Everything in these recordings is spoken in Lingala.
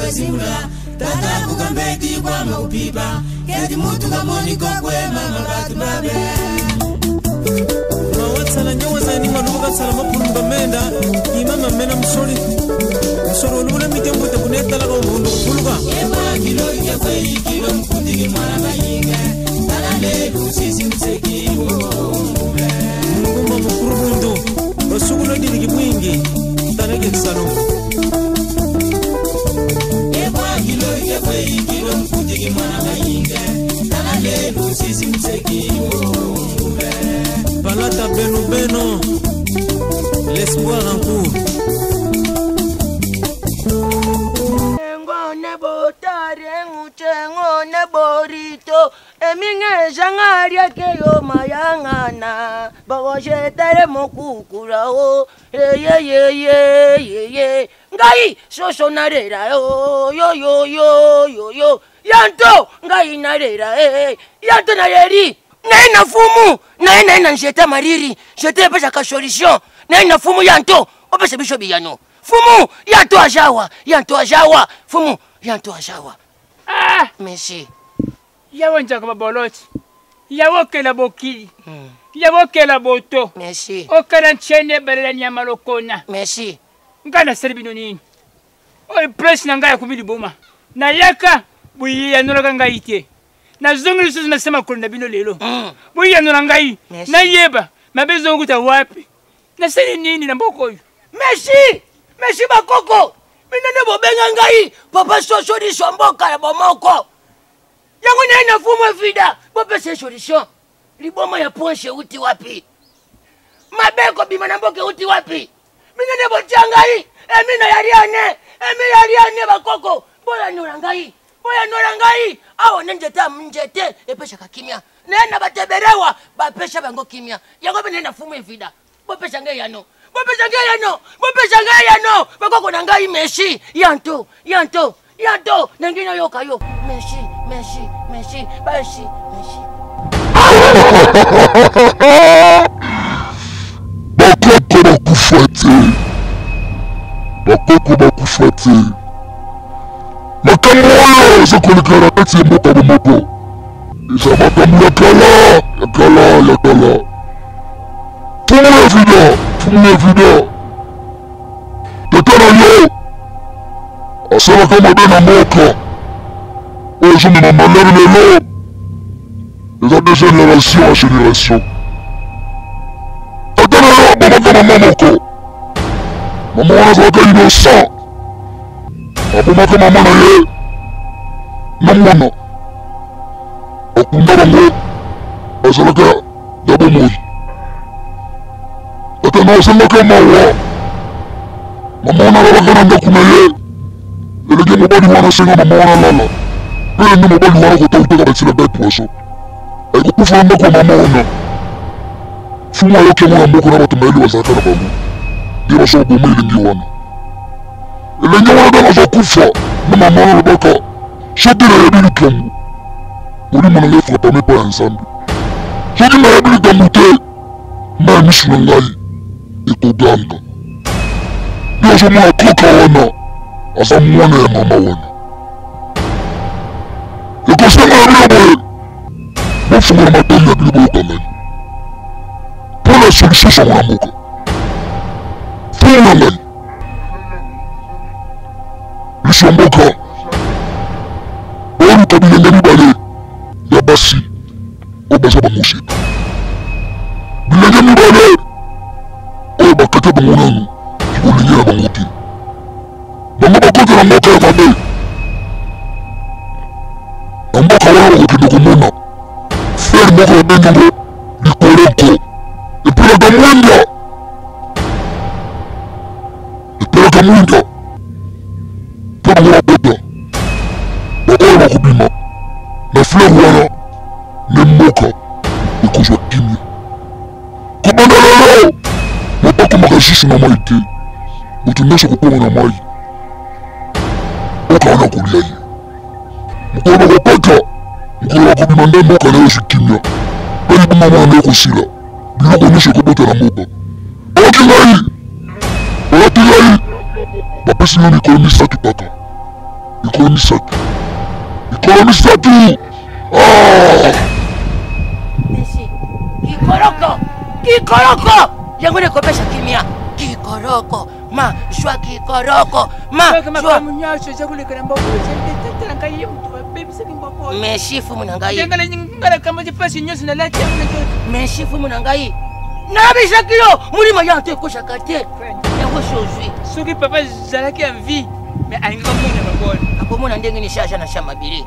kasimbula tata kukambeti kwama kupipa keti mutu kamoni kokwe mama batu babe Mawatsala nyawazani maluka tsala mapulumba menda ima mamena msoli msolo olubula mitembo tekunetalaga omundu kupuluka Ema kilo ikekwe kilo mkutiki mwana mayinga talale lusisi mseki wo mungumba mukurubundu basukulo diliki bwingi taneke tsalo Ema kilo ikekwe kilo mkutiki mwana mayinga talale lusisi mseki wo palata beno beno l'espoir en cours ngone botare nguche ngone borito eminge jangaria ke yo mayangana bawashetere mokukura o eyeyeyeyeye ngai soso narera o yo yo yo yo yo. Yanto ngai narera e yanto nareri naye na fumu naye naye na nzete mariri. Nzete epesaka solution. Naye na fumu yanto opesa biso biyano. Fumu yanto ajawa yanto ajawa. Fumu yanto ajawa. Ah! Merci. Yawe nzaka baboloti yawe okela bokili. Yawe okela boto. Merci. Okela ntiene ebalela nyama lokona. Merci. Ngai nasali bino nini? Oyo place na ngai akomi liboma. Nayaka boyeyanolaka ngai te. Nazongi lisusu na se makolo na bino lelo. Boyanola ngai. Merci. Nayeba mabe ezonguta wapi? Nasali nini na mboka oyo? Merci. Merci bakoko. Bino nde bobenga ngai papa sosoliso mboka ya bomoko yango naye na fumu evida bopesa ye solution. Liboma ya poche euti wapi? Mabe ekobima na mboka euti wapi? Bino nde botia ngai emi na ya riane emi ya riane bakoko. Boyanola ngai boyanola ngai. Awa nde nzete ya nzete epesaka kimia. Naye na bateberewa bapesa bango kimia. Yango mpe naye na fumu evida. Bopesa ngai yano bopesa ngai yano bopesa ngai yano. Bakoko na ngai merci. Yanto yanto yanto nangi nayoka yo. Merci merci merci merci merci. Bakoko bakufa te. Bakoko bakufa te. Makambo oyo eza koleka na kati ya mboka bomoko eza makambo ya kala ya kala ya kala. Fumu ya vida fumu ya vida tata na yo asalaka mabe na mboka oyo ezomema malheur lelo eza de génération en génération. Tata na yo abomaka mama moko. Mama wana azalaka innocent. Abomaka mama na ye na mwana. Akunda bango azalaka ya bomoi. Tata na asengaka mawa. Mama wana alalaka na ndako na ye. Elenge mobali wana asenga mama wana alala. Mpe elenge mobali wana kotautaka batielaka ye poison. Akokufa na ndako ya mama wana. Fumu ayoki yango na mboka na bato mayele bazalaka na bango. Nde bazo koboma elenge wana. Elenge wana ntango azokufa na mama wana alobaka soki nayebi likambo molimo na ngai efrapame epai ya Nzambe. Soki nayebi likambo te mai ya miso na ngai ekoganga. Nde ozomona koka wana aza mwana ya mama wana. Ekosenga na bino boye bofungola matoi na bino boyoka ngai mpo na solution sango na mboka. Fungola na ngai liso ya mboka boluka bilenge mibale ya basi oyo baza bamoseka. Bilenge mibale oyo bakata bango nanu bolenge na bango te. Bango bakota na mboka ya mabe. Na mboka wana bakokende komona frere moko babengi yango likoloko. Epelaka mwinda. Epelaka mwinda. Mpo bango bakota. Baoyo bakobima na fleur wana nde mboka ekozwa kimia. Kobanda lelo moto akomaka lisusu na mai te. Moto nyonso akokoma na mai. Mboka wana akolia ye. Mokolo bakokota, mokolo bakobima nde mboka na yo ezwi kimia. Mpe liboma wana nde ekosila. Biloko nyonso ekobota na mboka. Bayoki ngai, balati ngai, bapesi ngai mikolo misato kaka. Mikolo misato, mikolo misato! Ah! Kikoloko, kikoloko yango nde ekopesa kimia. Kikoloko ma zwa, kikoloko ma zwa. Nyonso eza koleka na mboka, tata na ngai ye moto babebisaki mboka. Merci fumu na ngai. Ngalakambaki mpasi nyonso nalati yango na nzoto. Merci fumu na ngai. Nayebisaki yo molimo ya te ekosaka te, yango si ozwi. Soki papa azalaki ya vie, mais alingaka mona mabona. Akomona ndenge nini aza na sha mabele?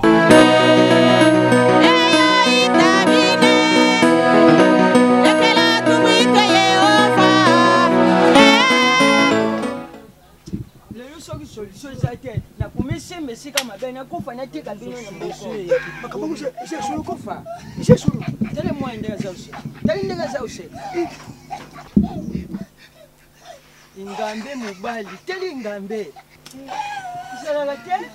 Lelo soki solution eza te, nakomisimba esika mabe, nakufa, natika bino na mokokufa. Tala mwana ndenge aza oseka, tala ndenge aza oseka. Ingambe mobali, teli ingambe ezalaka te.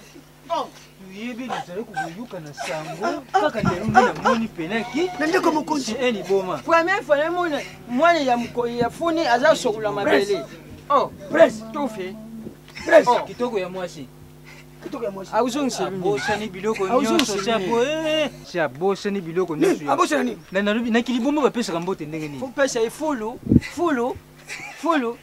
Toyebi nazali koyoka na sango kaka lelo nde namoni penaki na ndeko mokonzi. Liboma. Première fois namona mwana ya ya funi aza sokola mabele. Oh, Prince. Tufi. Prince. Oh. Kitoko ya mwasi. Kitoko ya mwasi. Auzongisa. Abosani biloko nyonso se, abosani biloko nyonso. Abosana nini? Nalobi na kilibombo bapesaka mbote ndenge nini? Fopesa ye fulu fulu fulu.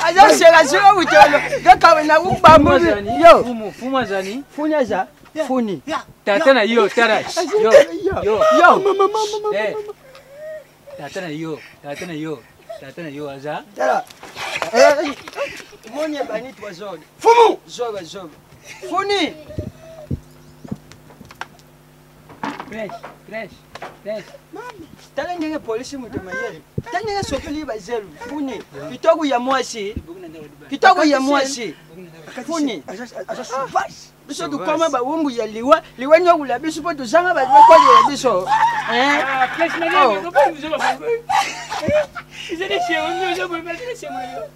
Azoseka sika butolo kaka na ubambu yo. Fumu azani. Funi aza funi. Tata na yo, tala yo yo yo. Eh, tata na yo, tata na yo, tata na yo aza. Tala. Moni ebani trois ordres. Fumu. Zoba zoba funi. Prince, prince, prince. Tala ndenge polisi moto mayele, tala ndenge asopeli bazelu. Funi kitoko ya mwasi, kitoko ya mwasi funi. Aza sauvage. Biso tokoma bawumbu ya liwa, liwa nyokula biso mpo tozanga bato bakolela biso. Ah, prince. Oh. Ezali sengo na yo.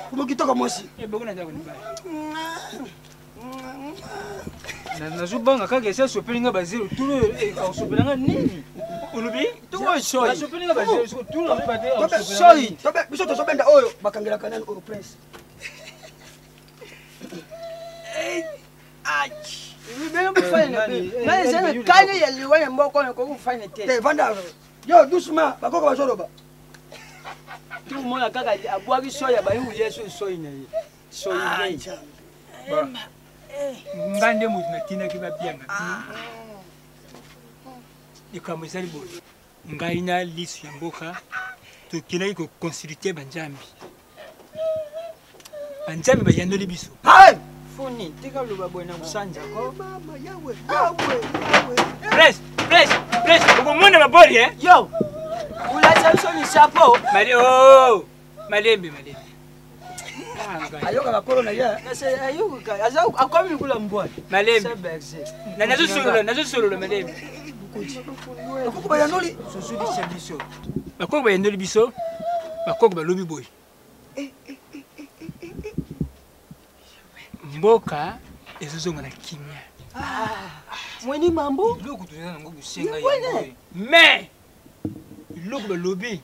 Fumu kitoko mwasi. Ebongo na ndako libala. Nazobanga kaka esi asopeli nga bazelo tulu oyo akosopela nga nini? Olobi Tuko soi. Asopeli nga bazelo siko tulu azoyeba te akosopela nga Soi. nini. Biso tozobenda oyo bakangelaka nani oyo, prince. Bino bofane na bino, ngai eza na kani ya liwa na mboka oyo, nakoki kofane te. Te, vanda yo doucement, bakoko bazoloba. Tumona kaka abwaki soi, abandi kolia so soi na ye, soi na ye. Nga nde moto natindaki babianga bino. Likambo ezali boye: ngai na liso ya mboka tokendaki koconsulte banzambi. Banzambi bayandoli biso. Funi, tika loba boye na kosanza ko. Mama yawe, yawe, yawe. Prince, prince, prince, okomona maboli e. Yo olakisa biso lisapo. Male o malembe, malembe. Ah, ngai. Ayokaka kolo na ye. Ayoka aza akomi likula mbwa. Malembe. Berger. Nazosolola, nazosolola, malembe. Bakoko bayandoli. Sosolisa biso. Bakoko bayandoli biso. Bakoko balobi boye: mboka ezozonga na kimia. Mweni mambo. Biloko toza nango kosenga yango oyo. Mais biloko balobi,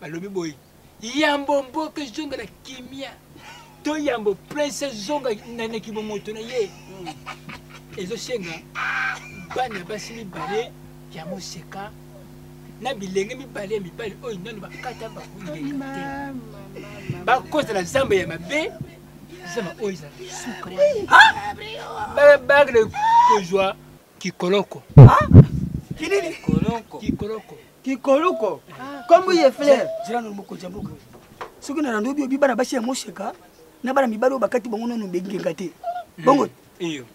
balobi boye: yambo mboka ezonga na kimia to yambo prince ezonga na kibomoto na ye, ezosenga bana basi mibale ya moseka na bilenge mibale ya mibali oyo nano bakata bakungenga te, bakozala zamba ya mabe, zamba oyo ezala suka, bakende kozwa kikoloko. Kinini? Kikoloko. Kikoloko. Kikoluko kombu ye fleur. Zela nano, mokonzi ya mboka. Soki na nando obi bana basi ya moseka na bana mibali oyo bakati bango nano bengenga te, bongo? Iyo.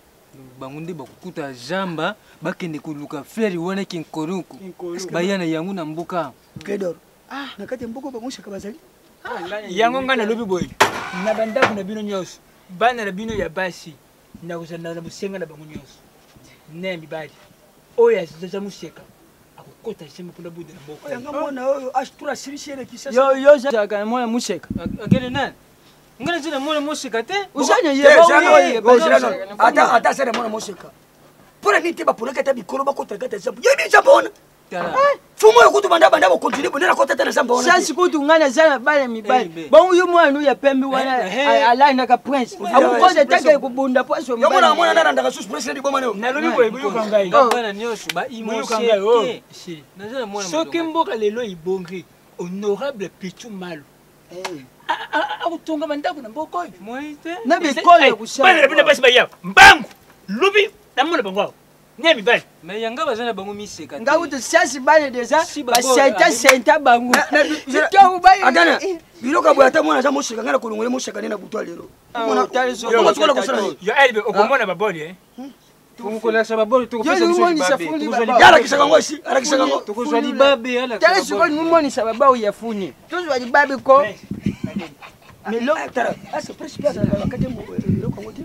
Bango nde bakokuta zamba, bakende koluka fleur wana kinkoluku, baya na yango na mboka. Clédor, na kati ya mboka oyo bamoseka bazali. Yango ngai nalobi boye: na bandako na bino nyonso, bana na bino ya basi, nakozala na bosenga na bango nyonso na ya mibali oyo aza moseka akokota sembe mpona buda na mboka. Oyo yanga mwana oyo h3 asilisi ye na Kisasa. Yo yo ozalaka na mwana museka? Akende nani? Ngai naza na mwana moseka te. Ozanya ye. Te, zela nano, oh, zela nano. Ata asala mwana moseka, mpo na nini te baponaki ata bikolo bakota na kati ya zamba? Yebi nzamba wana. Fumu oyo kutu banda banda bokontinue bonde nakota te na zamba wana. Chance kutu ngai naza na bana mibali. Bongo yo mwana ya pembe wana alandaka prince. Akokoza take kobunda po azwa mobali. Yo mwana mwana nalandaka susu prince na liboma nayo. Nalobi boye boyoka ngai. Bana nyonso ba Boyoka ngai oh. Soki mboka lelo ebongi honorable Pichu Malu akotonga bandako na mboka oyo. Na bikolo ya kosala. Bana na bino basi baya mbangu lobi namona bango awa. Ne mibali. Mais yanga baza na bango miseka te. Nga kutu siasi bale deja basenta senta bango. Adana biloko boye ata mwana aza moseka ngai na kolongola moseka nde na butu ya lelo. Yo Elbe okomona baboli eh. Tokolakisa baboli tokopesa biso libabe. Ye alakisaka yango esi alakisaka yango. Tokozwa libabe Tala sikoyo mimonisa babao ya funi. Tozwa libabe ko. Mais tala asa presque bakati eloko yango te.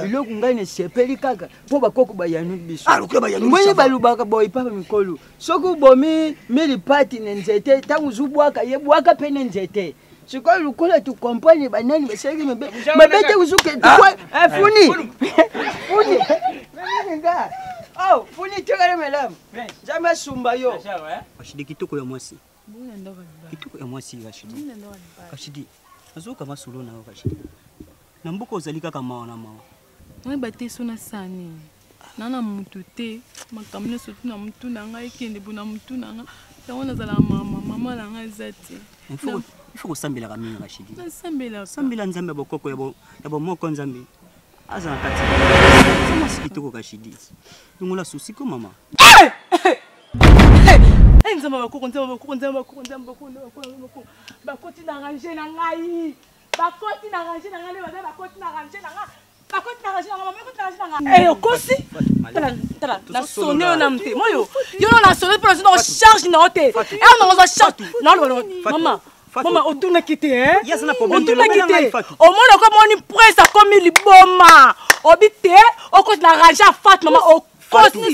Biloko ngai nasepeli kaka mpo bakoko bayanoli biso moni balobaka boye papa mikolo soki obomi milipati na nzete ntango ozobwaka ye bwaka mpe na nzete sikoyo lokola tukomprendre banani basalaki mabe mabe te ozuke funi funi nga oh funi tekala malamu nzambe asumba yo Rachidi kitoko ya mwasi kitoko ya mwasi Rachidi Rachidi nazoyoka masolo na yo Rachidi na mboka ozali kaka mawa na mawa nayeba te so nasala nini na na mutu te makambo nyonso tu na mutu na ngai ekende bo na mutu na ngai yango nazalaka mama mama na ngai eza te Il faut kosambelaka mingi Rachidi nasambelaka sambela nzambe ya bokoko ya bomoko nzambe aza na kati eza mwasi kitoko Rachidi longola susi ko mama nzambe bakoko nzambe bakoko nzambe bakoko nzambe bakoko nzambe bakoko bakoti na range na ngai bakoti na range na ngai nde baza bakoti na range na ngai bakoti na range na ngai mama bakoti na range na ngai eh okosi tala tala na sonne yo na mte moyo yo na sonne mpo na charge na yo te eh na oza charge na loba mama mama otunaki te otunaki te omoni okomoni prince akomi liboma obi te okoti na range ya fat mama okosi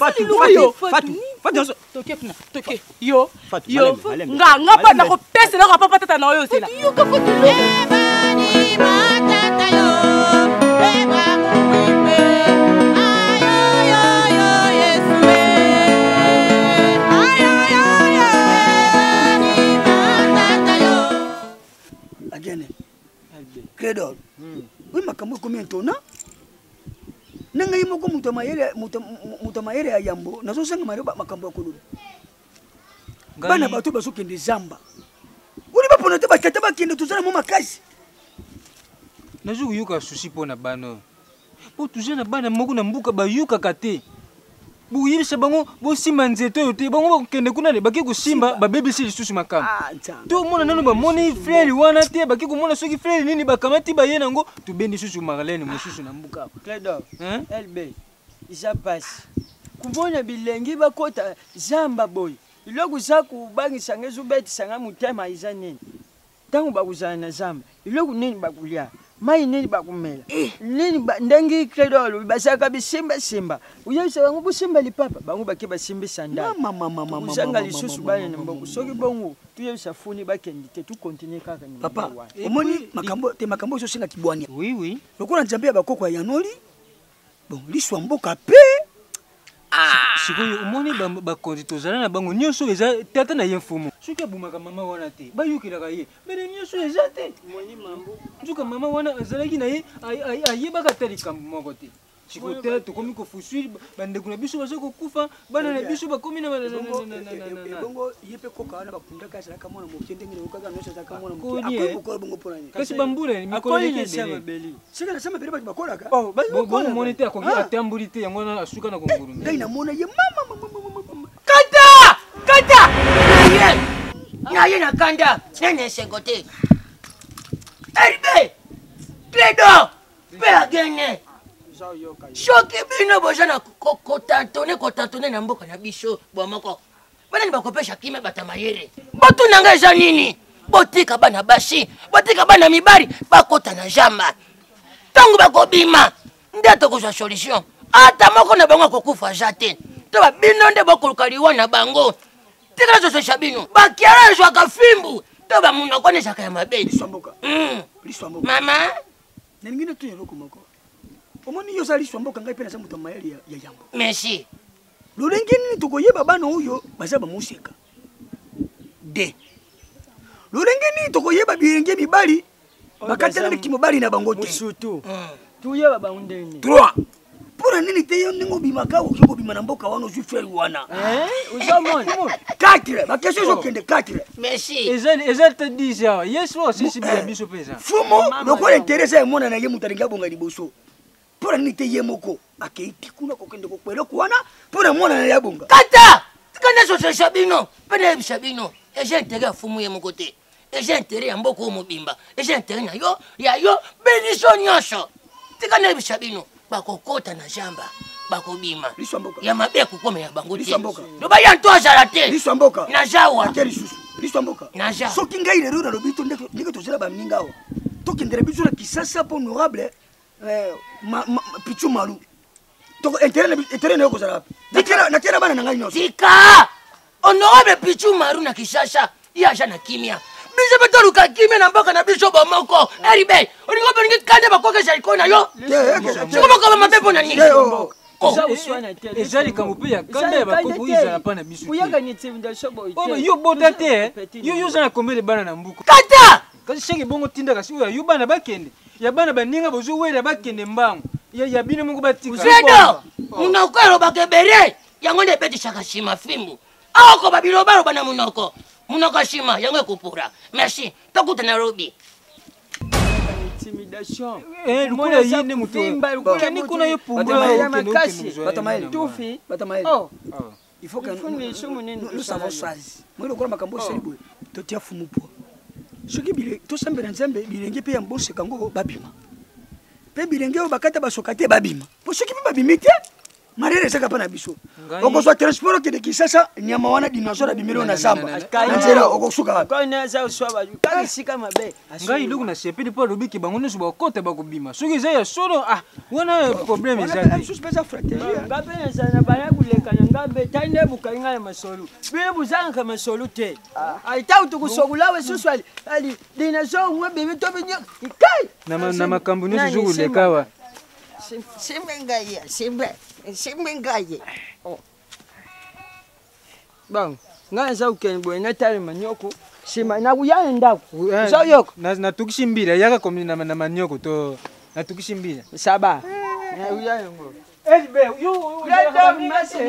toke kuna toke yo yo nga nga pa nakopesa eloko ya papa tata na oyo ozela Agene Credor oyo makambo ekomi intona na ngai moko moto ya mayele moto ya mayele ya yambo nazozanga makambo ya koloba bana bato bazokende zamba oni bapona te batata bakende toza na mwa makasi nazo koyoka susi mpo na bana oyo mpo toza na bana moko na mboka bayokaka te boyebisa bango bosimba nzete oyo te bango bakokende kuna bake kosimba babebisi lisusu makambo ah, tomona nano bamoni frere wana te bake komona soki frere nini bakamati baye nango tobendi lisusu marlene mosusu na mboka Cledor LB eza pasi komona bilengi bakota zamba boye eloko eza kobangisa nga ezobetisa nga motema eza nini ntango bakozala na zamba eloko nini bakolia mai nini bakomela eh. nini ndenge credo alobi bazalaka bisimbasimba oyebisa bango bosimba lipapa bango bake basimbi sandalkozanga lisusu bana na mboko soki bongo toyebisa funi bakende te tokontinue kaka papa omoni makambo te makambo ezosenga kibwania oui, oui. lokola nzambe ya bakoko ya yanoli bon liso ya mboka mpe ah! sikoyo omoni bakonzi tozala na bango nyonso eza tata na ye mfumu soki abomaka mama wana te bayokelaka ye mene nyonso eza te nzoka mama wana azalaki na ye ayebaka ata likambo moko te sikoyo tala tokomi kofusui bandeko na biso baza kokufa bana na biso bakomi na ebongo ye mpe koka wana bakundaka azalaka mwana moke ndenge nayokaka nyonso azalaka mwana moke akoki kokola bongo mpona nini kasi bambula mikolo eleki ebele seke na sama ebele bato bakolaka bongo omoni te akoki atamboli te yango wana asuka na kongulu ngai namona ye mama kata kata naye naye na kanda nene esengo te elbe cledor mpe agene soki bino boza na kotantone kotantone na mboka na biso bomoko banani bakopesa kimia bato ya mayele botuna ngai eza nini botika bana basi botika bana mibali bakota na zamba ntango bakobima nde tokozwa solution ata moko na bango akokufa aza te to babino nde bokoluka liwa na bango tika nazososha bino bakiala ezwaka fimbu to bamonoko wana ezalaka ya mabe mama mama nalingi natuna eloko moko. Omoni yo oza liso ya mboka, ngai mpe naza moto ya mayele ya yambo. Merci. Lolenge nini tokoyeba bana oyo baza bamoseka de lolenge nini tokoyeba bilenge mibali bakatelami kimobali na bango te? Mosutu toyeba bango ndenge nini? 3 mpo na nini te yo ndenge obimaka okoki kobima na mboka wana ozwi frere wana? Ozomona 4 bakestion ezokende 4. Merci. Eza te 10 awa ye so asisi bila biso mpe eza fumu lokola intere eza emona na ye moto alingi abonga liboso. Mpo na nini te ye moko akei ti kuna kokende kokwa eloko wana mpo na mwana na ye abonga? Kata tika nasosesa bino mpe nayebisa bino, eza intere ya fumu ye moko te, eza intere ya mboka oyo mobimba, eza intere na yo ya yo beniso nyonso. Tika nayebisa bino, bakokota na zamba, bakobima Liso ya mboka. Ya mabe ekokoma ya bango te. Liso ya mboka. Loba ya nto azala te. Liso ya mboka. Nazawa. Ake lisusu liso ya mboka. Naza. Soki ngai lelo nalobi to ndenge tozela baninga awa, tokendela biso na Kisasa mpo honorable Pichu Malu toko intérêt na yo kozala wapi? Natie na bana na ngai nyonso. Tika honorable Pichu Maru na Kinshasa, ye aza na kimia. Biso mpe toluka kimia na mboka na biso bomoko. Eribe olingi olingi kanda bakokesa likolo na yo siko bokoma mabe mpo na nini? Oh. Eza koswana te. Eza likambo mpe ya kanda ya bakoko oyo ezala mpa na biso te. Oyaka intimidation boye Oyo te. yo bota te eh. Yo oza na combien de bana na mbuka? Kata. Kasi sheke bongo tinda kasi oyo ya yo bana bakende ya bana baninga bozowela bakende mbangu ya bino moko batika. Fredo, munoko elobaka ebele, yango nde ebetisaka nsima fimbu. Aokoba bilobaloba na munoko, munoko ya nsima yango ekopora. Merci, tokutana lobi. Intimidation. Eh, lokola ye nde moto Vimba, lokola kende moto- kuna ye pumbwa Bato ya okende makasi. okende kozwa Bato ye mayele. nini. Tufi. Bato mayele. Oh. Ah. Il faut que Il faut nous nous nous savons sazi moi lokola makambo osali boye totia fumu pwa soki tosambela Nzambe bilenge mpe ya mboseka yango babima mpe bilenge oyo bakata basoka te babima mpo soki mpe babimi te marere ezaka mpa na biso. Okozwa transport okende Kisasa, nyama wana dinosaure abimeli oyo na zamba na nzela, okosuka wapi? Kone aza oswa ba kaka esika mabe. Ngai eloko na sepeli mpo alobi ke bango nyonso bakota bakobima soki eza ya solo, ah wana problème eza te. Mosusu mpe eza stratégie. Nga mpe nazala na bana koleka na nga mpe tali nde bokangi ngai na masolo. Bino bozangaka masolo te. Ntango tokosokola we susu ali ali dinosaure mwe bebe to binyo kai. Na makambo nyonso ezokoleka awa. Simbe ngai, simbe, simbe ngai. Oh. Bon, ngai naza kokende boye natalema nyoko nsima nakoya na ndako. Ozoyoka? Natukisi mbila yaka komi na manioko to natukisi mbila. Saba nakoya yango. Elbe yo.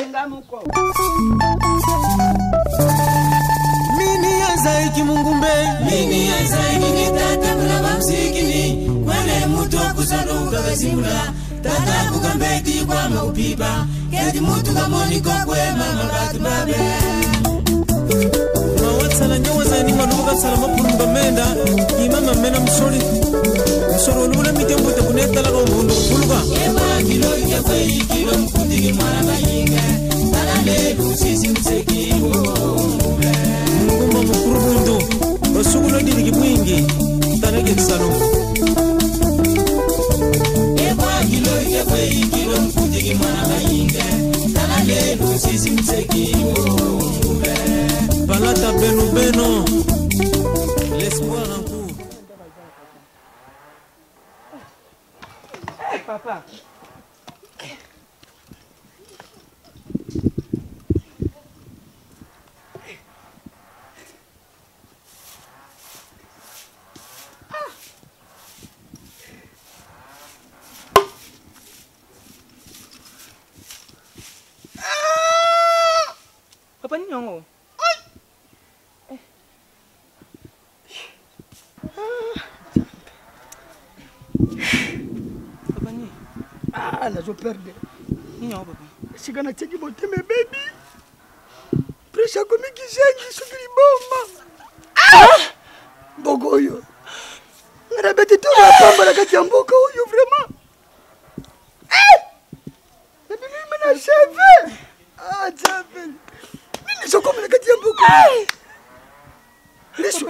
Nga moko. Mini azaiki mungumbe. Mini azaiki tata kula bamsikini kwene mutu akusaluka bezimula tata kukambeti kwa maupipa keti mutu kamoniko kwe mama batu babe. Mawatsala nyawazani malubuka tsala mapulumba menda imama mena msoli msolo olubula mitembo te kunetalaka omundu kupuluka. Eba kilo ikekwe ikilo mkutiki mwana bayinga talale lusisi mseki wo. Mungumba mukurubundu basukulo diliki bwingi tanake kisalongo. Eba kilo ikekwe ikilo mkutiki mwana bayinga talale lusisi mseki wo. Palata benu beno l'espoir en cours. Papa. Papa nini yango? Papa nini? Ah, nazo perdre. Nini yango papa? Esika natiaki motema ebebi. Presha akomi kizengi soki liboma. Ah! Mboka oyo. Nga nabeti tolo ya pamba na kati ya mboka oyo vraiment. Eh! Nabimi na cheve. Ah, Nzambe. Nini ezokomi na kati ya mboka? Lisu.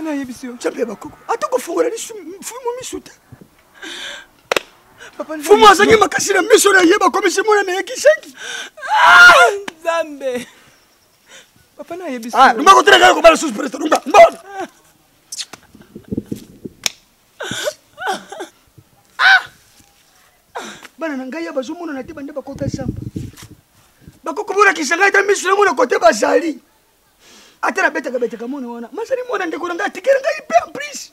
Nzambe ya bakoko. Ata kofungola lisu fumu misu te. Fumu azangi makasi na miso na ye bakomisi mwana na ye kisengi. Nzambe. Papa nayebisi. Ah, lumba kotela kaka kobala susu presto lumba. Mbona? Ah! Bana na na ngai ya bazomonana te bande bakota zamba. Bakoko bolakisa ngai ata miso namona kote bazali. Ata nabetaka betaka mwana wana. Mazali mwana ndeko na ngai atikeli ngai mpe en plus.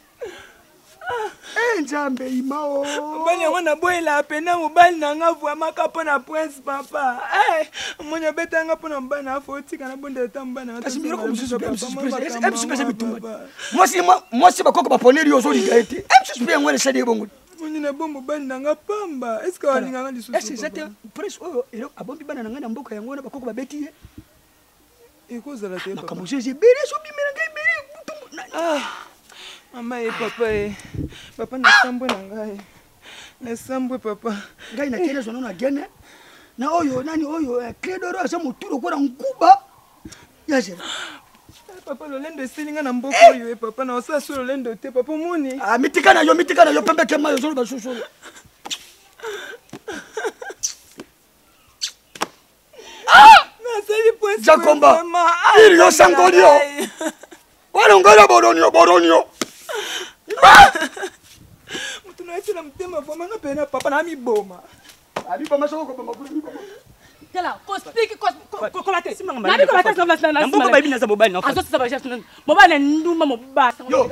Eh Nzambe imao. Mobali yango naboyela pena mobali na nga vraimen ka mpo na prince papa. Eh, omoni abeta nga mpo na mobali na afo otika na bondela ta mobali na nga. Kasi biloko mosusu mpe mosusu mpe eza bitumba. Mwasi mwasi bakoko baponeli yo ozolinga ye te. Mosusu mpe yango wana esali ye bongo. Moni na bo mobali na nga pamba. Est-ce que alinga nga lisusu? Est-ce eza te prince oyo abombi bana na ngai na mboka yango wana bakoko babeti ye. Ekozala te papa. Makambo eza ebele ezobimela ngai ebele. Ah, mama ye papa ye. Papa nasambwe na ngai. Nasambwe papa. Ngai nakei nazwa nano agene na oyo nani oyo eh, credoro aza motu lokola nkuba ya zela papa lolendo esili nga na mboka eh! oyo e papa na osala so lolendo te papa omoni ah, mitika na yo mitika na yo pembe kema yo ozoloba sosolo Jakomba, iri yo sangolio. Walongola boronio boronio. Mutu na yetela motema vraiment nga pena papa na miboma. Abiboma soko koboma kuna miboma. Tala, kostiki kola te. Nabi kola te na na. Mboka bayebi naza mobali na. Azosisa ba geste mobali na ndumba mobali. Yo.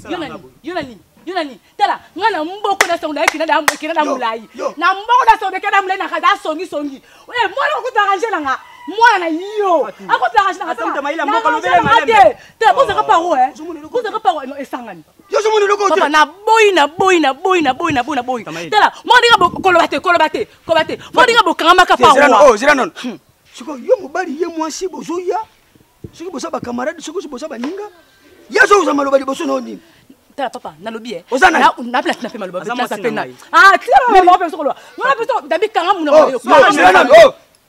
Yo nani? Yo nani? Yo nani? Tala, nga na mboko na songo na ekina na ekina na mulayi. Na mboko na songo ekina na mulayi na kaza songi songi. Eh mwana ko arranger na nga. Mwana na yo. Ako arranger na nga. Ata mayila mboka lobela malembe. Tala, bozaka paro eh. Bozaka paro no esangani. Yo somoni eloko te. Papa na boyi na boyi na boyi na boyi na boyi na boyi. Tala, mwana ndinga koloba te koloba te koloba te. Mwana ndinga bokangamaka paro. Oh, zela nono. Sikoyo yo mobali ye mwasi bozoya soki boza ba camarade soki boza baninga ye azokozwa maloba liboso na yo nini tala papa nalobi e oza nani na place na pe maloba naza pe na ah tika maloba pe sokoloba nga pe so dabi kanga munoko yo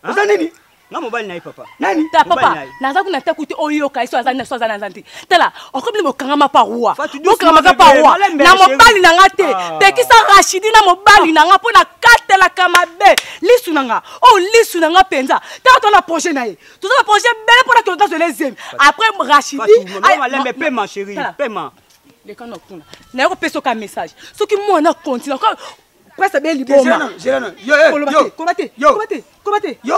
oza nini nga mobali na ye papa nani ta papa naza kuna te kuti oyoka ye so aza so aza naza te tala okomi bokangama paroi bokangamaka paroi na mobali na nga te ah. pekisa rachidi na mobali na nga mpo nakatelaka mabe lisu na nga oyo oh, lisu na nga mpenza tala to na projet na ye toza na projet ebele mpo na kende tazwela ezemi après rachidi malembe pema chéri pema leka na kuna naye kopesa oka message soki mwana continue presse abe liboma koloba te koloba te koloba te yo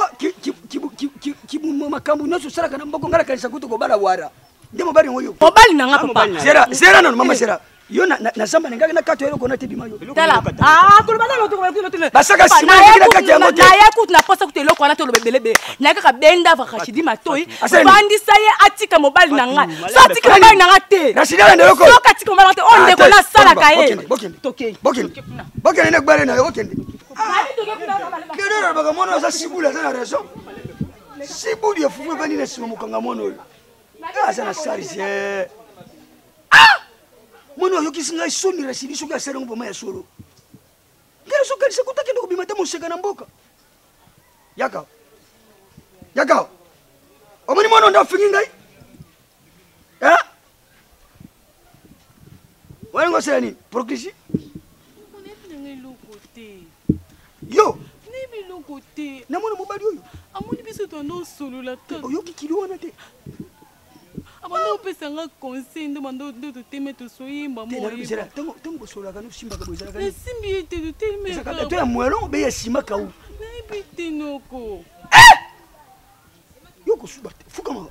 kibuma makambo nyonso osalaka na mboko ngai nakanisa kutu kobala wara nde mobali yango yo mobali na nga papa zera zera nano mama zera yo na zamba na ngai na kati eloko na te bima yo tala ah koloba na loto koloba basaka sima na kati yango te naye kutu na posa kutu eloko wana te oloba ebele ebele naye kaka benda rachidi matoi vandisa ye atika mobali na ngai so atiki mobali na ngai te rachidi alanda eloko soki atiki mobali na ngai te oyo ndeko nasalaka ye tokei bokende na gbale na yo bokende lelo alobaka mwana aza sibuli aza na raison sibuli ya fufu evandi na nsima mokanga mwana oyo aza na charge ah! mwana oyokisi ngai soni rasili soki asali yango vraimen ya solo ngai nazokanisa kuta kende kobima te moseka na mboka yaka yaka omoni mwana nde afingi ngai eh? walingo osala nini procrisi yo eloko te namona mobali oyo amoni biso toanda osolola kaka oyoki kilo wana te abanda opesa nga conseil nde banda nde toteme tosoyemba ntango bosololaka nosimbaka boezalaka nasimbi ye te totelemi to ya mwelo obe ya nsima kau nayebi te noko eh! yo kosuba te fukama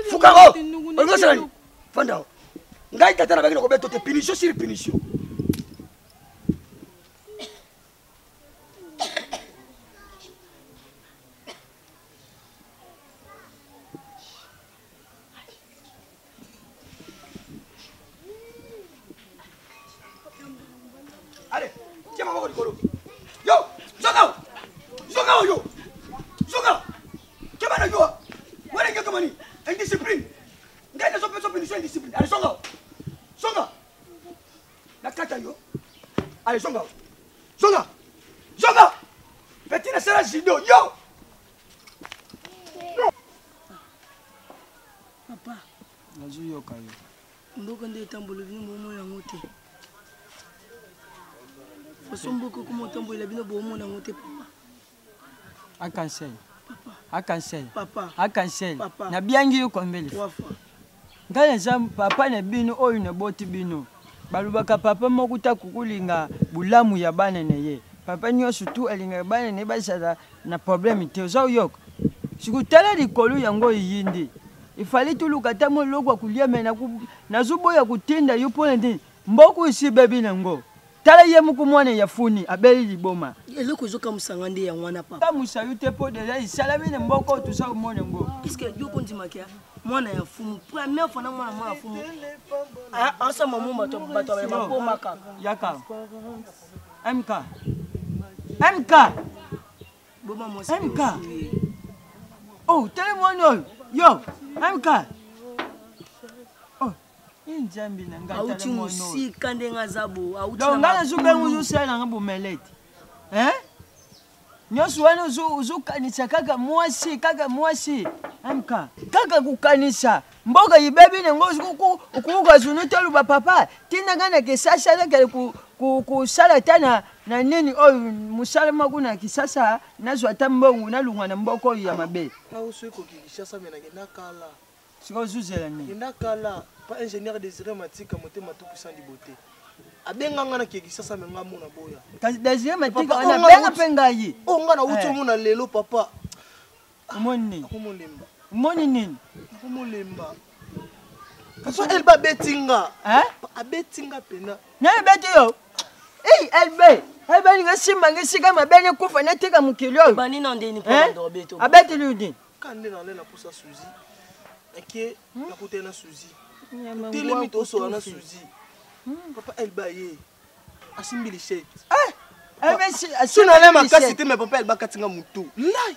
fukama olingi osala nini fanda ngai tata nabaki na kobeto te punition sur punition Allez, tiens maboko likolo. Yo, zoka. Zoka yo. Zoka. Keba na yo. Wala ngeka mani. Indiscipline. Ngai nazo pesa punition indiscipline. Allez, zonga. Zonga. Nakata yo. Allez, zonga. Zonga. Zonga. Petit na sala judo. Yo. Papa. Nazoyoka yo. Mboka nde etambola bino bomona yango te. Façon mboka okoma otambolela bino bomona yango te papa. Akansel. Akansel. Papa. Akansel. Papa. Nabiangi yo combien de fois? Ngai naza papa na bino oyo naboti bino. Balobaka papa moko ta kokolinga bolamu ya bana na ye. Papa nyonso tu alingaka bana na ye bazala na problème te, oza oyoka? Sikoyo tala likolo yango eyindi. Ifali toluka ata mwa eloko ya kolia me nazoboya kotinda yo mpo na nini? Mboka esi ebebi na ngo. Tala ye moko mwana ya funi abeli liboma. Eloko ezokamwisa nga nde yango wana papa. Kamwisa yo te mpo deja esalami na mboka oyo toza komona yango. Est-ce que yo okondimaka mwana ya fumu première fois na mwana mwana fumu asamba mo bato bato ya maboma kaka. Yaka. MK. MK. Boma mwasi. MK. Oh, tala mwana oyo. Yo, MK. Oh, nzambe na ngai. Auti mosika ndenge aza bo. Auti Donc ngai nazobenga ozosala nanga bomelete. Hein? Nyonso wana ozokanisa kaka mwasi, kaka mwasi. MK. Kaka kokanisa. Mboka ibebi nango okoka zunu te oloba papa tinda ngai na kisasa nakende kosala ata na na nini oyo mosala moko na kisasa nazwa ata mbongo nalongwa na mboka oyo ya mabe. Sikoyo ozozela nini? Kenda kala pa ingénieur Désiré Matika motema tout puissant du beauté. Abenga nga na ke Kisasa me nga mona boya. Kasi Désiré Matika wana abenga mpe ngai. Oh nga na wuti omona lelo papa. Omoni nini? Nakomolemba. Omoni nini? Nakomolemba. Papa Elba abeti nga. Hein? Abeti nga pena. Nani abeti yo? Ei Elbe, Elbe alinga simba nga esika mabe nekufa nateka mokili oyo. Bani na ndeni mpo na ndobeto. Abeteli yo nini? Ka nde na lela posa Suzy. Nake nakutani na Suzy. Totelemi tosola na Suzy. Papa Elba ye asimbi lichette. Ah! So na lela makasi te mais papa Elba akati nga mutu. Lai.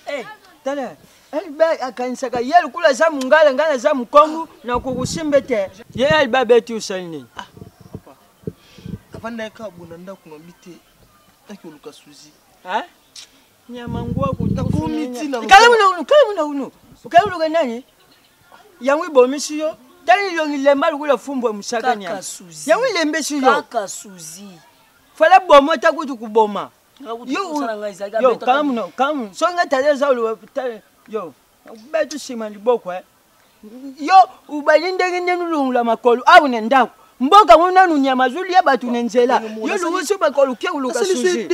Eh, tala. Elba akanisaka ye lokola aza mongala ngai naza mokongo nakokosimba te. Ye Elba abeti osali nini? Ah, papa. Avandaki kaka bona ndako na bi te. Naki oluka Suzy. Ah? Nyama ngwaku kala uno okayoluka nani yango ebomisi yo tala elongi lemba lokola fumbwa mosaka nyama yango elembesi yo kaka suzi fala boma ata kutu koboma yo kamuno kamuno soki nga tala eza oloba yo betu nsima liboko eh. yo obandi ndenge nini olongola makolo awa na ndako mboka ngo nanu nyama azolia bato na nzela yo longosi makolo ke koluka suzi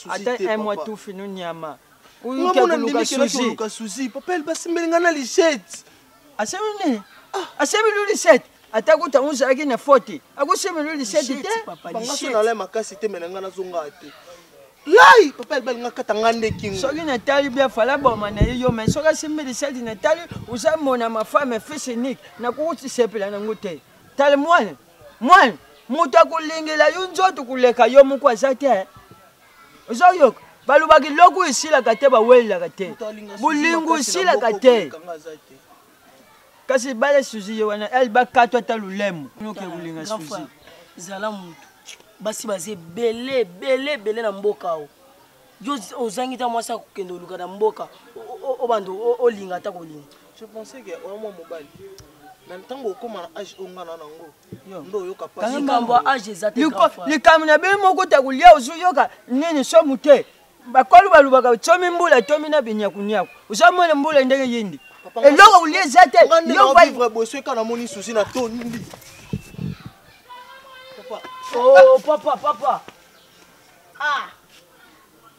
ata un mois tufi no nyama oyoke koluka suzi papa elba asimbeli nga na lichette asembeli nini asembeli yo lichette ata kuta ngo ozalaki na faute akosembeli yo lichette te bangaso nalai makasi te me na ngai nazongaa te lai papa elba alinga kata nga nde kingo soki natali bien fala boma na ye yo mai soki asimbi lisali natali oza mona ma femme fils unique nakoki sepela nango te tala mwana mwana moto akolingela yo nzoto koleka yo moko aza te ozoyoka balobaka eloko esilaka te bawelelaka te bolingo esilaka te kasi bala suzi ye wana el bakatwa ata lolemo oke kolinga suzi zala motu basi baza ebele ebele ebele na mboka o yo ozangi ta mwasi akokende oluka na mboka obanda olinga ata kolinga je pensais que oya mwa mobali na ntango okóma na age oyo nga na nango nde oyoka likambo ya age eza te likambo na bino moko ta kolia ozoyoka nini somu te bakolo balobaka tomi mbula tomi na binyakunyaku ozomona mbula ndenge yindi eloko kolia eza te yo boye soki namoni susi na tondi Oh, papa papa ah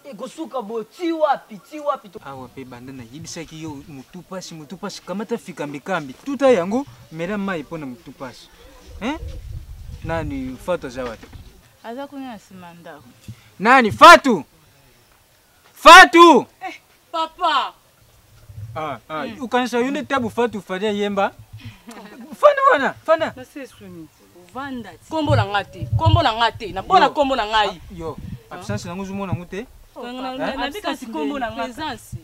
ekosuka boye ti wapi ti wapi awa mpe banda nayebisaki yo motu mpasi motu mpasi kamata fikambikambi tuta yango mela mai mpo na motu mpasi nani fatu aza wapi aza kuna na nsima ndako nani fatu fatu eh, papa ah, ah, mm. ukanisa yo nde tabu fatu fali ayemba fanda wana fanda vanda kombo na nga te kombo na nga te nabona kombo na ngai ah, yo absence nango ozomona yango te nabikasi kombo na nga présence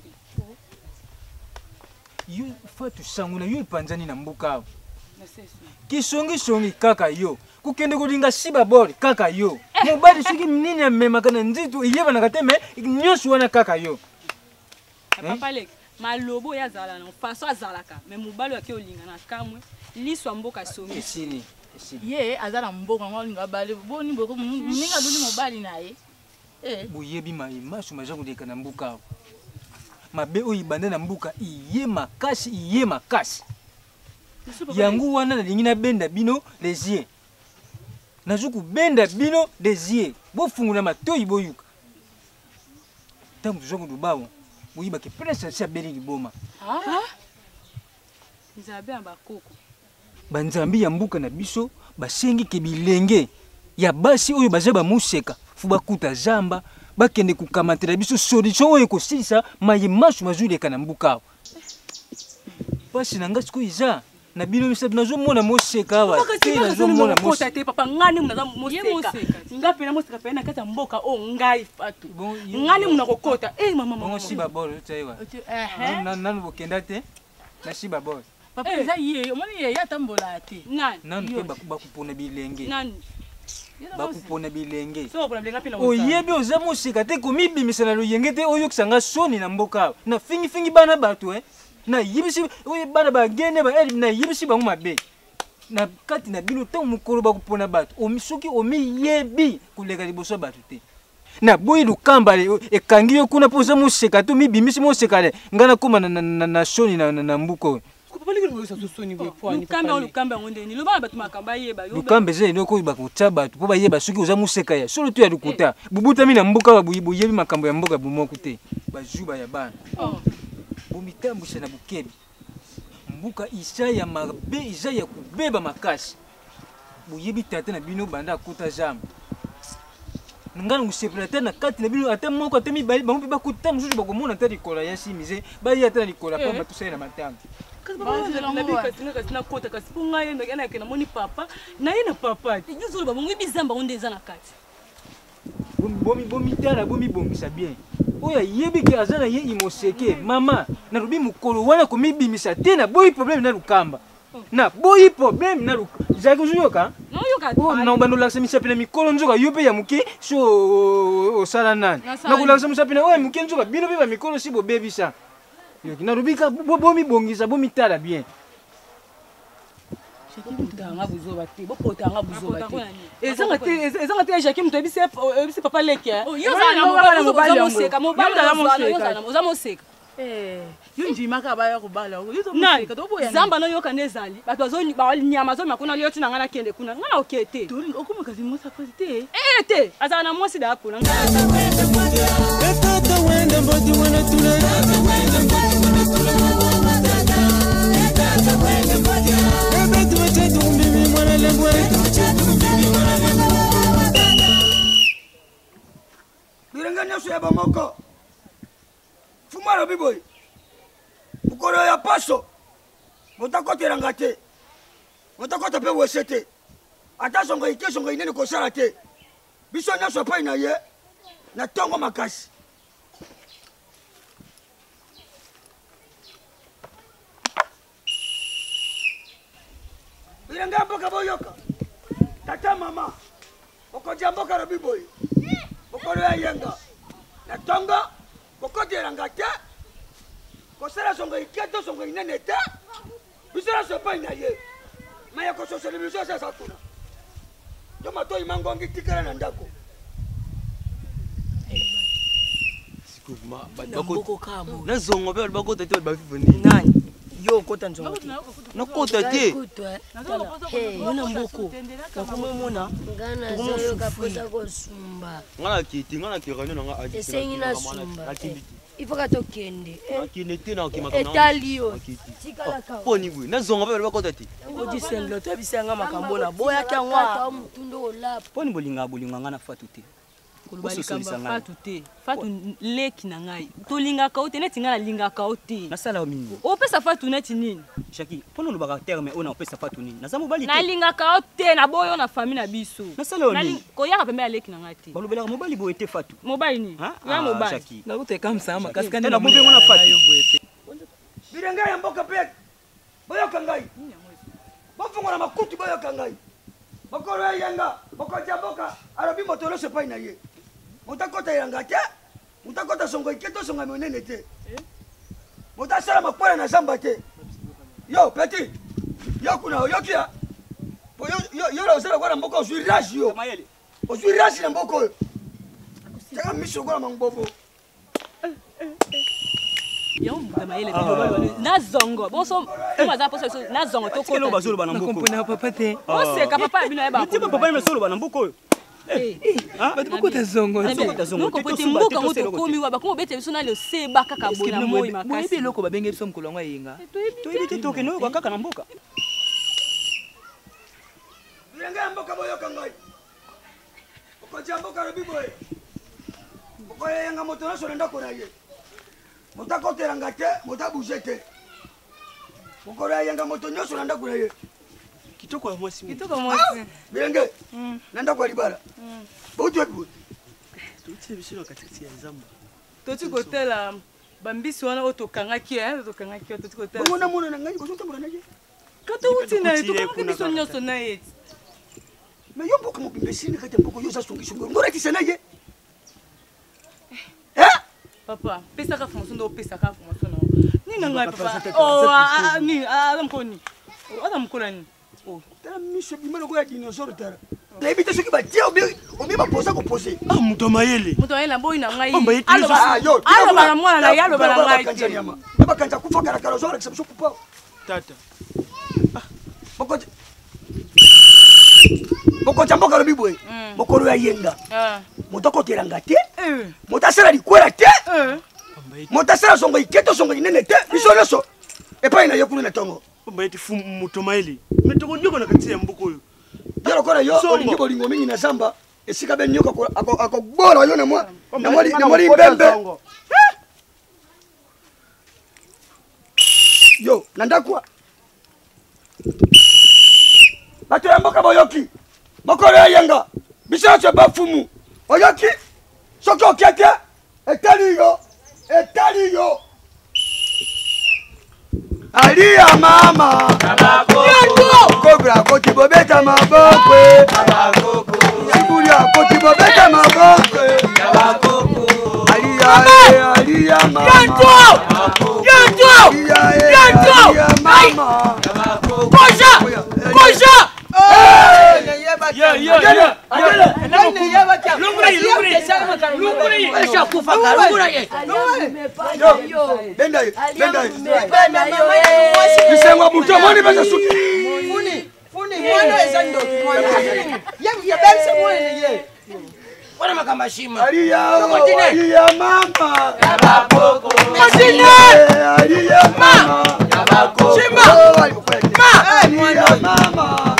yo fatu sango na yo epanzani na mboka awa kisongisongi kaka yo kokende kolinga siba bord kaka yo eh. mobali soki nini amemaka na nzitu eyebanaka te me nyonso wana kaka yo eh, papa lek malobo oyo azala na façon azalaka me mobali oyo ake olinga na kamwe liso ya mboka songi esili ye aza na mboka yango alinga bale boni boko moninga aluli mobali na ye eh. Boyebi maye maso maza koleka na mboka awa. Mabe oyo ebanda na mboka iye makasi iye makasi. Yango wana nalingi nabenda bino les yeux. Nazo kobenda bino les yeux. Bofungola matoi boyoka. Ntango toza koloba awa, boyebake prince asi abeli liboma. Nzambe ya bakoko. Banzambe ya mboka na biso basengi ke bilenge ya basi oyo baza bamoseka fo bakuta zamba bakende kokamatela biso solution oyo ekosilisa maye maso mazoleka na mboka awa. Mpasi na ngai sikoyo eza na bino misato nazomona moseka awa te, nazomona moseka te papa. Ngai nde naza moseka, nga pena moseka pena na kati ya mboka oyo. Ngai Fatu, ngai nde muna kokota. Eh mama, bongo si babolo taiwa nanu bokenda te na si babolo. Papa, eza ye, omoni ye, ye atambolaka te. Nanu mpe bakupona bilenge, bakupona bilenge. Oyebi oza moseka te, komibimisa na loyenge te, oyokisa nga soni na mboka awa. Nafingifingi bana bato e, nayebisi oyo bana bagene ba nayebisi bango mabe na kati na bino. Ntango mokolo bakopona bato, soki omiyebi koleka liboso ya bato te, naboyi lukamba ekangi yo kuna mpo oza moseka te, omibimisi moseka le ngai nakóma na soni na mbuka oyo. Lukamba eza eloko oyo bakotya bato mpo bayeba soki oza moseka ya solo to ya lokuta. Bobotami na mboka, boyebi makambo ya mboka bomoko te. Bazuba ya bana, bomitambwisa na bokebi. Mboka isa ya mabe, eza ya kobeba makasi. Boyebi tata na bino banda akota zamba, ngai na kosepela ata na kati na bino ata moko ata mibale, bango mpe bakota mosusu bakomona ata likolo ya simize, baye ata na likolo ya pamba, tosali na matanga. Kasi nakota, kasi mpo ngai nake namoni papa naye na papa te. Yozoloba bongo, ebizamba ngo nde eza na kati. Bomitala, bomibongisa bien. Oyo ayebi ke aza na ye imoseke, mama nalobi mokolo wana komibimisa te. Naboyi problème na lukamba, naboyi problème na zaki. Ozoyoka na obanda olakisa misapi na mikolo, nzoka yo mpe ya moke so osala nani? Nakolakisa misapi na oyo ya moke, nzoka bino mpe bamikolo si bobebisa. Yoki nalobi ka bomibongisa, bomitala bien. Bopotanga buzoba te, bopotanga buzoba te. Ezanga te, ezanga te. Jacki moto oyebisi papa leki. Oza moseka. Yo ndimaka baya kobala. Zamba noyoka nde ezali bato nyama azomema kuna yo ntina ngai nakende kuna, ngai na oke te. Okoma kasi mwasi afasi te. Ee te, azala na mwasi daa kuna. Tata wenda mboti wana tula. Ebetu wechetu mbibi mwana lembwe. Bilenge nyonso ya bomoko, fumu alobi boye: mokolo ya paso moto akotelanga te, moto akota mpe wese te, ata songo ike songo inene kosala te. Biso nyonso epai na ye na ntongo makasi. Bilenge ya mboka, boyoka tata mama mokonzi ya mboka alobi boye: mokolo ya yenga na ntongo kokotelanga te, kosala songo ike to songo inene te. Biso nyonso epai na ye, ma ya kososoli biso eza eza kuna. Yo matoi mangongi, tikala na ndako. Na zongo mpe bato bakota te, bato bavivo nini? Nani yo okota nzongo te? Nakota te. Yo na mboko nakomomona. Nga nazoyoka mposa kosumba. Nga nakiti, nga naki réunion na nga. Esengi nasumba. Ifoka tokende. Nakende te, nakokima. Etali yo, tikalaka. Poni boye nazonga mpe bato bakota te. Odisenglo toyebisa nga makambo na boyaki yango. Mutundu olapa. Mponi bolingaka bolingo nga na Fatu te? Koloba likambo ya Fatu te. Fatu leki na ngai, tolingaka yo te neti ngai nalingaka yo te. Nasala yo nini? Opesa Fatu neti nini? Jaki, mpona olobaka terme oyo na opesa Fatu nini? Naza mobali te? Nalingaka yo te, naboyi yo na famille na biso. Nasala yo nini? Koyaka pembe ya leki na ngai te. Balobelaka mobali boye te, Fatu. Mobali nini? Ya mobali. Nakutekamisa makasi. Kandi na bobengo na Fatu. Bilenge ya mboka mpe boyoka ngai, bofungola makutu, boyoka ngai. Mokolo ya yenga, mokonzi ya mboka alobi moto nyonso epai na ye. Moto akota elanga te, moto akota songo ike to songa monene te, moto asala makwela na zamba te. Yo petit, yo kuna oyoki ya po yo na ozala lokola mboka ozwi rage, yo ozwi rage na mboka oyo, taka miso lokola mangbobo. Yango moto mayele na zongo bonso aza mposa biso na zongo. Tokota bazoloba na mboka. Papa te. Oseka papa ya bino ayeba. Papa ya soloba na mboka oyo. Bato bakota zongo te mboka ngo tokomi wa bakoma obetela biso na loseba kaka bona moi makasi. Boyebi eloko babenge biso mokolo yango eyenga? Toyebi te, tokende oyoka kaka na mboka. Bilenge ya mboka, boyoka ngai. Mokonzi ya mboka alobi boye: okoyeyenga moto nyonso na ndako na ye, moto akotelanga te, moto abouge te. Mokolo ayenga moto nyonso na ndako na ye. Kitoko ya mwasi. Kitoko mwasi. Ah! Bilenge na ndako ya libala, bouti wapi boye? Touti biso na katikati ya zamba. Toti kotala bambisi wana oyo tokangaki, tokangaki, toti kotala. Bongo namona na ngai bozotambola na ye. Ka touti na ye, tokangaki biso nyonso na ye. Mais yo, mboka mobimba esili na kati ya mboka, yo oza songisongi, ngolatisa na ye. Papa, pesaka formation nde opesaka formation na nini na ngai papa? Nini aza mokolo nini? Aza mokolo nini? Tala miso ebima lokola ya dinosaure. Tala, nayebi te soki batie obi baposa kopose. Ah, moto ya mayele. Moto ya mayele, naboyi na ngai. Aloba na mwana na ye, aloba na ngai te. Na bakanza kufa kalakala, ozolakisa biso kupa. Tata. Mokonzi ya mboka alobi boye: mokolo ya yenga, moto akotelanga te, moto asala likwela te, moto asala zongo ike to zongo inene te, biso nyonso epai na ye kuna na ntongo. Bayeti fu moto mayele, me tokonyoka na kati ya mboka oyo. Yo lokola yo olingi bolingo mingi na zamba, esika be nyoka akobola yo na mwa limbembe yo na ndako. Bato ya mboka, boyoki? Mokolo ya yenga, biso nyonso bafumu. Oyoki? Soki okie te, etali yo, etali yo. Alia mama kobra akoti, bobeta maboko. Sibuli akoti, bobeta maboko. Alia, alia mama. Bientôt! Mama! Koja! Koja! Bisengo butu omoni beza suki. Mwana eza ndoki, mwana yebebisa mwana ye. Wana makambo ya shima. Aliya mama. Continue. Aliya mama. Shima. Ma. Aliya mama.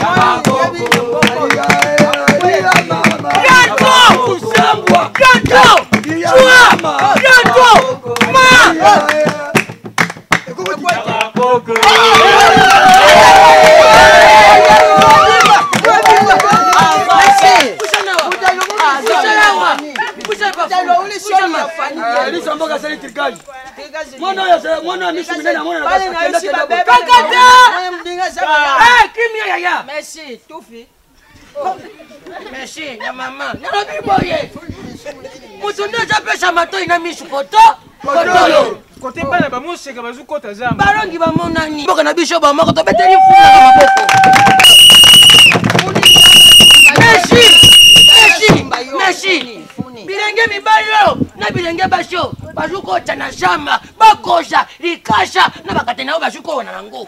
Aliya mama. Bientôt. Kusambwa. Bientôt. Chua. Bientôt. Ma. Liso mboka asali tricage. Mwana oyo, mwana ya misu minene, amona. Kimia yaya. Merci tufi. Merci na mama. Nalobi boye, moto nde azapesa matoi na misu koto kotoyo. Kote bana bamoseka bazokota zamba. Balongi bamonani. Mboka na biso bamoko, tobeteli fulaka maboko. Merci, merci, merci. Bilenge mibali oyo na bilenge basi oyo bazokota na zamba, bakosa likasa na bakate na yo, bazokowa na yango,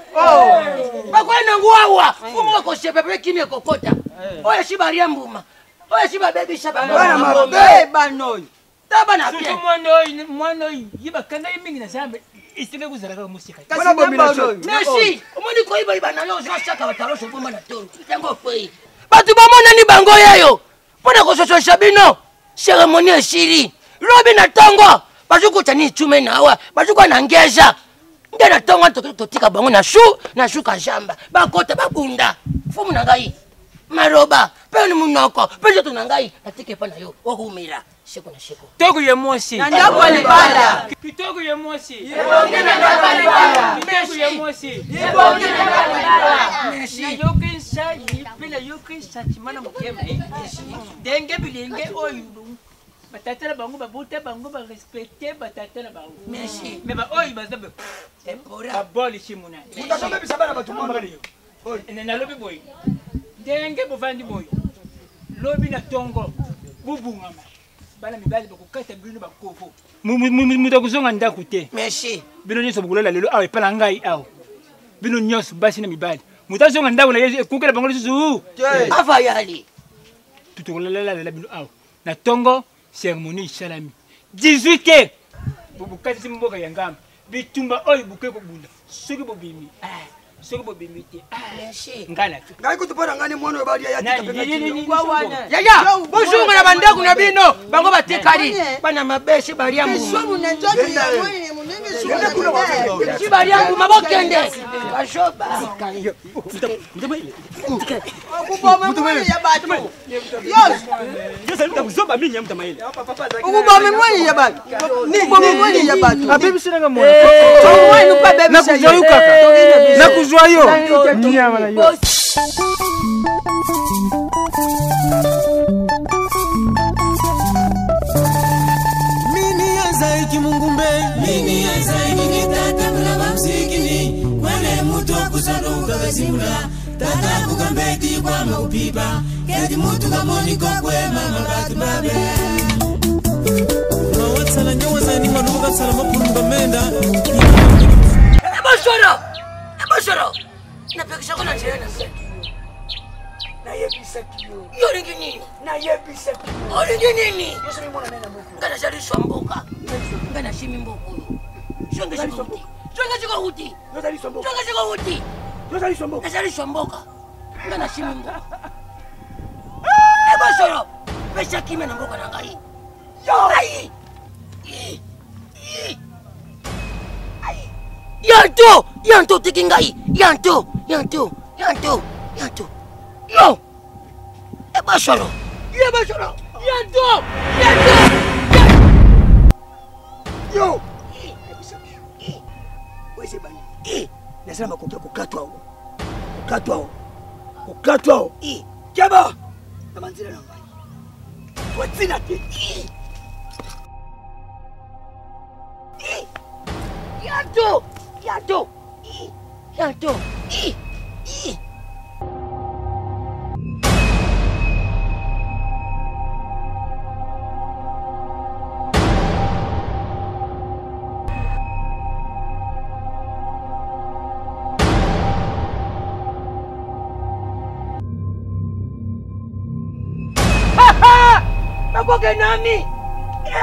bakoya nango awa. Fumu bakosepa mpe kimi ekokota. Oyo esi balia mbuma, oyo esi babebisa. Bana mabe. Bana oyo. Ta bana bien. Surtout mwana oyo, mwana oyo ye bakanga ye mingi na zamba, esengeli kozala kaka mosika. Merci. Omoni koyibayiba na yo, ozosaka bataloso obomba na tolo yango okwei. Bato bamonani bango yeyo mpo na kososolisa bino. Cérémonie esili lobi na ntongo, bazokota ni itume na awa, bazokoa na ngeza nde na ntongo. Totika bango na su na suka zamba, bakota babunda. Fumu na ngai, maloba mpe ni monoko mpe nzoto na ngai natika epa na yo, okumela seko na seko. Kitoko ya mwasi. Na ndako ya libala. Kitoko ya mwasi. Ebongi na ndako ya libala. Kitoko ya mwasi. Ebongi na ndako ya libala. Nayoki nsai mpe nayoki sentiment na motema ndenge bilenge oyo batata na bango babota bango, barespecte batata na bango. Merci. Me baoyo baza babolisi monani. Moto azobebisa bana bato mwana. Nalobi boye, ndenge bovandi boye, lobi na ntongo bobungama, bana mibali bakokata bino bakovo, moto akozonga ndako te. Merci. Bino nyonso bokolala lelo awa epa na ngai awa, bino nyonso basi na mibali, moto azonga ndako na ye ekokela bango lisusu. Avayali. Tokolalela bino awa na ntongo, cérémonie esalami 18 heures, bokatisi mboka ya ngamba, bitumba oyo bokoki kobunda soki bobimi, ah, soki bobimi te, ah, ngai na ngai kutu mpo na ngai ni mwana oyo balia ya yaya, bozonga na bandako na bino, bango batikali bana mabe, si balia mbuma, si balia mbuma, bokende bazoba. Ukuboma mwani ya bato, ukuboma mwani ya bato. Abebiselanga mwana, nakuzwa yo kaka, nakuzwa yo nyama na yo. Mini azaiki mungumbe, mini azaiki ngitata mulaba msikini kwene mutu akusanuka bezimula tata kukambeti kwama kupipa keti mutu kamoniko kwema mabatu mabe. Mawatsala nyawazani malubu kasala mapulu bamenda. Ebosoro, ebosoro, napekisako na nzela na ngai. Nayebisaki yo. Yo olingi nini? Nayebisaki yo. Olingi nini? Yo soki mwana nai na moko. Ngai nazali swa mboka, ngai nasimi mboka oyo. Songe sika wuti, songe sika wuti, songe sika wuti. Nazali swa mboka, ngai nasimi mboka. Ebosoro, pesa kimia na mboka na ngai. Ai! I! I! Ai! Yanto, yanto, otiki ngai, yanto, yanto, yanto, yanto, yo ebosoro, ebosoro, yanto, yanto. Yo oyo ebandi, nazala makoki ya kokatwa o, kokatwa o, kokatwa o. Keba na banzela na ngai, twatina te. Yanto, yanto, yanto. Bakoke nami,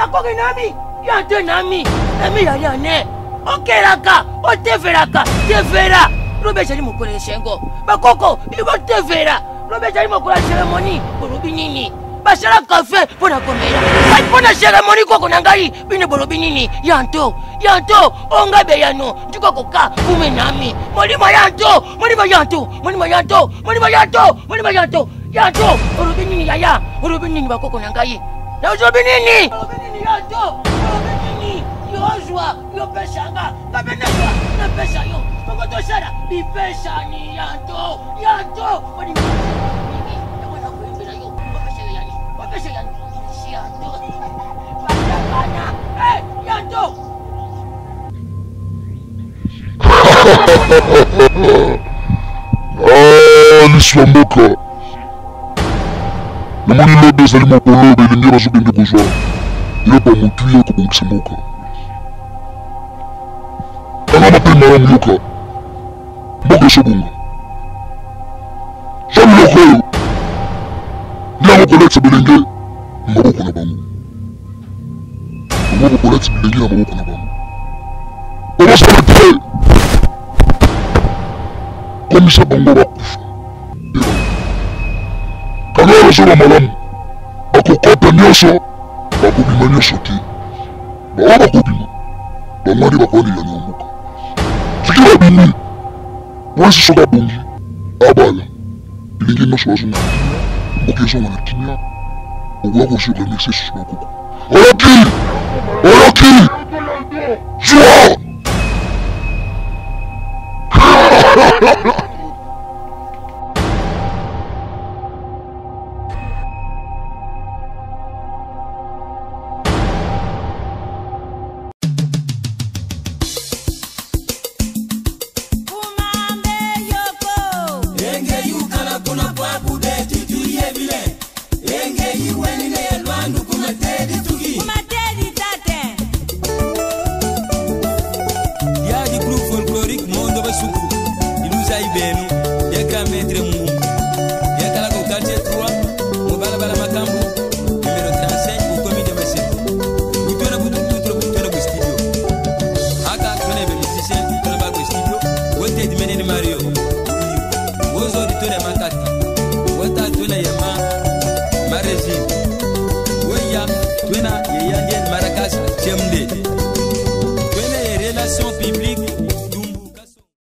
akoke nami, yanto nami, emi yali ane okelaka, otevelaka, tevela lobi ezali mokolo ya esengo, bakoko ibotevela lobi ezali mokolo ya seremoni. Bolobi nini? Basala kafe mpo na komela ngai mpo na seremoni. Koko na ngai, bino bolobi nini? Yanto, yanto, onga beyano ndikokoka bume nami molimo yanto, molimo yanto, molimo yanto, molimo yanto, molimo yanto, yanto. Olobi nini yaya? Olobi nini bakoko na ngai? Olobi nini? Olobi nini yanto? Olobi nini? Yozwa, yopesanga, ngabe nazwa, napesa yo, bongo tosala bipesani. Yanto, yanto, molimo mingi yango nakoyembela yo, opesa yo yani, opesa yani yanto, basakana yanto. Ah, liso ya mboka, namoni lobi ezali mokolo bilenge bazokende kozwa eloko ya motuya kobongisa mboka. Kanga mpe malamu, yoka, mboka ezobonga. Zwa biloko oyo nde yango kolatisa bilenge na maboko na bango, bango kokolatisa bilenge na maboko na bango. Kobosana te, komisa bango bakufa mpe kanga bazoba malamu, bakokota nyonso, bakobima nyonso te. Bango bakobima, bango nde bakolandela na mboka. Soki babimi, mwasi soki abongi abala, bilenge nyonso bazonga na kimia, mboka ezonga na kimia. Okoka kosi remercie susu bakoko. Oyoki, oyoki, zwa. Yadi groupe folklorique Mondo Basuku Iluza Ibenu ya grand maître Mungu yakalaka quartier 3 mobalabala. Kwela ya.